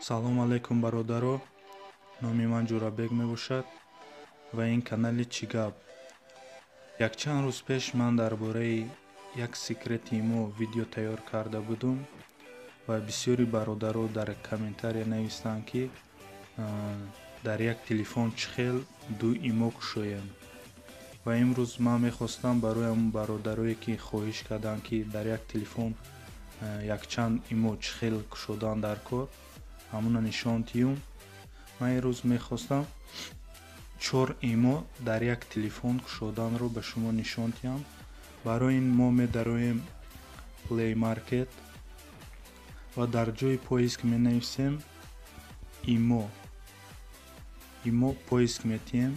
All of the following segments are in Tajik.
Салом алейкум, бародаро. Номи ман Ҷурабек мебошад ва ин канали «Чӣ гап». Якчанд рӯз пеш ман дар бораи як секрети имо видео тайёр карда будум ва бисёри бародаро дар комментария навистанд, ки дар як телефон чӣ хел ду имо кушоем. Ва имрӯз ман мехостам барои ҳамон бародарое, ки хоҳиш карданд, ки дар як телефон якчанд имо чӣ хел кушодан дар кор, ҳамона нишон диҳум. Ман имрӯз мехостам чор имо дар як телефон кушоданро ба шумо нишон диҳам. Барои ин мо медароем Play Market ва дар ҷои поиск менависем имо. Имо поиск метиҳем.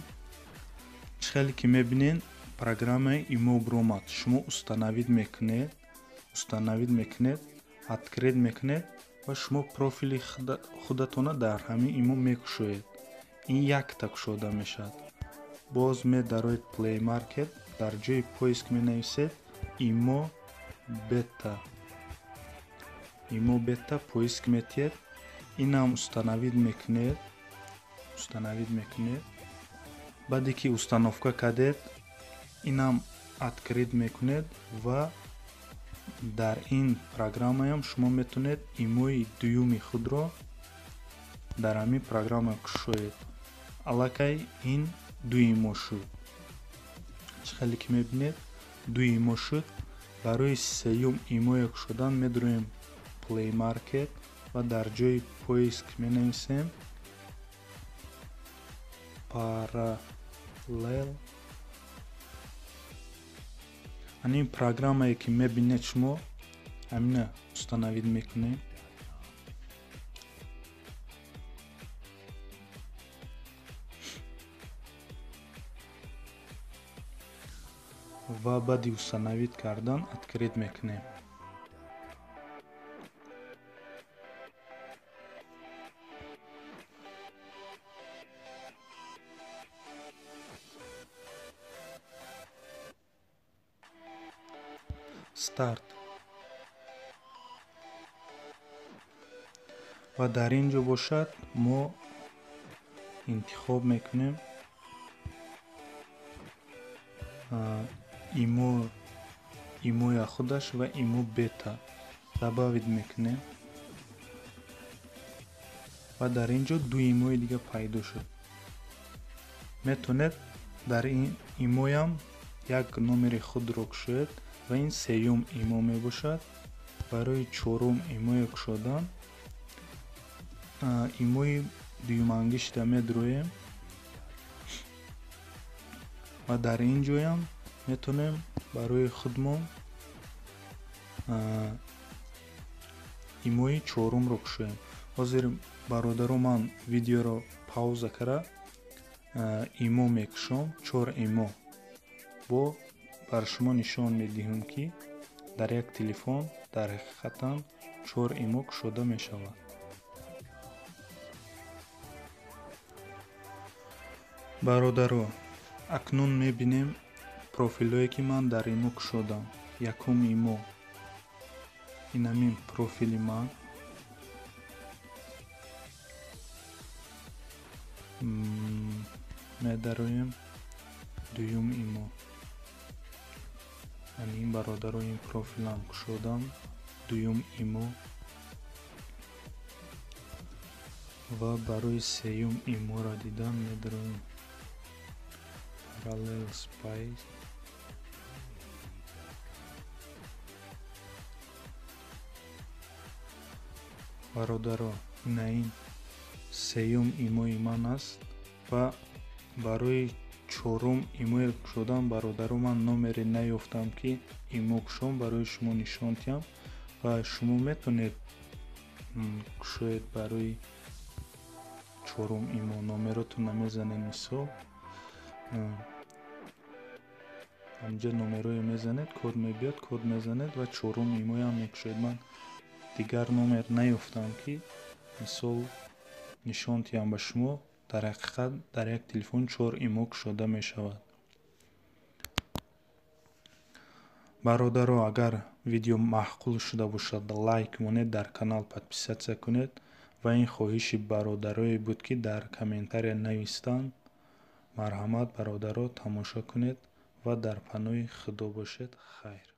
Чӣ хеле ки мебинед, программаи имо биромад. Шумо установить мекунед, открыть мекунед ва шумо профили худатона дар ҳамин имо мекушоед. Ин якта кушода мешавад. Боз медароед Play Market, дар ҷои поиск менависед имо бета. Имо бета поиск метиҳед, инам установить мекунед. Баъде ки установка кардед, инам открыть мекунед ва дар ин программаам шумо метавонед имои дуюми худро дар ҳамин программа кушоед. Аллакай ин ду имо шуд. Чӣ хеле ки мебинед, ду имо шуд. Барои сеюм имое кушодан медароем Play Market ва дар ҷои поиск менависем Параллел. Ҳамин программае ки мебинед шумо, ҳамина установить мекунем. Ва баъди установить кардан открыть мекунем. Старт. Ва дар ин ҷо бошад, мо интихоб мекунем имо, имоя худаш ва имо бета добавить мекунем ва дар ин ҷо ду имои дига пайдо шуд. Метавонед дар ин имоям як номери худро кушоед ва ин сеюм имо мебошад. Барои чорум имое кушодан имои дуюмангишта медроем ва дар ин ҷоям метавонем барои худмон имои чорумро кушоем. Ҳозир, бародаро, ман видеоро пауза карда имо мекушом, чор имо бо бар шумо нишон медиҳем, ки дар як телефон дар ҳақиқатан чор имо кушода мешавад. Бародаро, акнун мебинем профилҳое, ки ман дар имо кушодам. Якум имо инамин профили ман. Медароем дуюм имо. Ин, бародаро, ин профилам кушодам, дуюм имо. Ва барои сеюм иморо дидан медароем Parallel Space. Бародаро, ина ин сеюм имои ман аст. Ва барои чорум имое кушодан, бародаро, ман номере наёфтам, ки имо кушом, барои шумо нишон диҳам. Ва шумо метавонед кушоед барои чорум имо. Номеротонро мезанед, мисол, ҳаминҷа номерое мезанед, код мебиёд, код мезанед ва чорум имоям мекушоед. Ман Дигар номер наёфтам, ки мисол нишон диҳам ба шумо. Дар ҳақиқат дар як телефон чор имо кушода мешавад. Бародаро, агар видео маъқул шуда бошад, лайк монед, дар канал подписаться кунед ва ин хоҳиши бародарое буд, ки дар комментария навистанд. Марҳамат, бародаро, тамошо кунед ва дар паноҳи Худо бошед. Хайр.